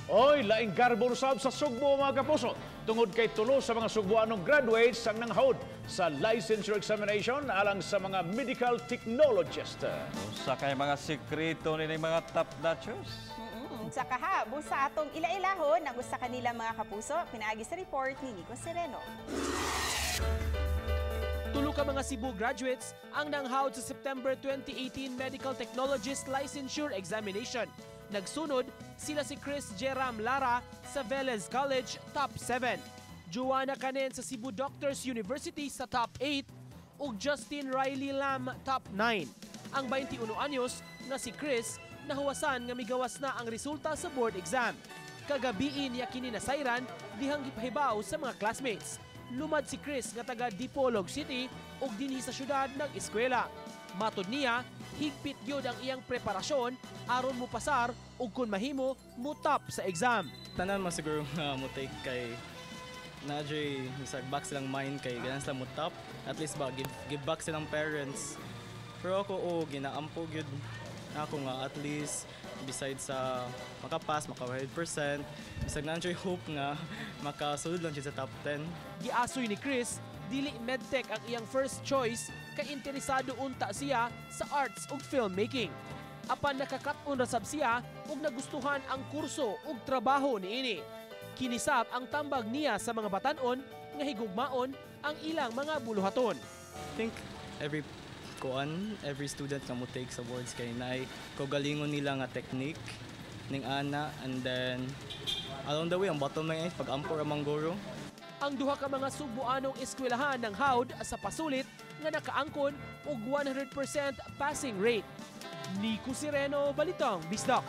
Oy, laing garbo usab sa Sugbo, mga kapuso. Tungod kay tulo sa mga Sugboanong graduates ang nanghawd sa licensure examination alang sa mga medical technologist. Usa kay mga sekreto ni mga top notchers. Sa kaha, busa atong ila-ilahon ang usa kanila, mga kapuso, pinaagi sa report ni Nico Sereno. Tulo ka mga Cebu graduates ang nanghawd sa September 2018 Medical Technologist Licensure Examination. Nagsunod sila si Chris Jeram Lara sa Velez College, top 7. Joanna Canen sa Cebu Doctors University sa top 8 ug Justin Riley Lam, top 9. Ang 21 anyos nga si Chris, nahuwasan nga migawas na ang resulta sa board exam. Kagabii niya kini nasayran dihang gipahibaw sa mga classmates. Lumad si Chris nga taga Dipolog City ug dinhi sa syudad nag-eskwela. Matod niya, higpit gyud ang iyang preparasyon aron mo pasar ug kun mahimo mo top sa exam. Tanan man siguro nga mo take kay naa jud bisag back silang mind kay ganan sila mo top, at least ba give back silang parents. Pero ako, oh, ginaampo gyud ako nga at least besides sa makapass, maka 100%, bisag naa jud hope nga makasulod lang siya sa top 10. Giasoy ni Chris, dili medtech ang iyang first choice kay interesado unta siya sa arts ug filmmaking. Apan nakakat-on ra sab siya ug nagustuhan ang kurso ug trabaho niini. Kini sab ang tambag niya sa mga batan-on nga higugmaon ang ilang mga buluhaton. I think every kuan, every student nga mo take sa boards kay naay kaugalingon nila nga technique ning ana, and then along the way, ang bottom line is pag-ampo ra mangguro. Ang duha ka mga Sugboanong eskwelahan nanghawd sa pasulit nga nakaangkon og 100% passing rate. Nico Sireno, Balitang Bisdak.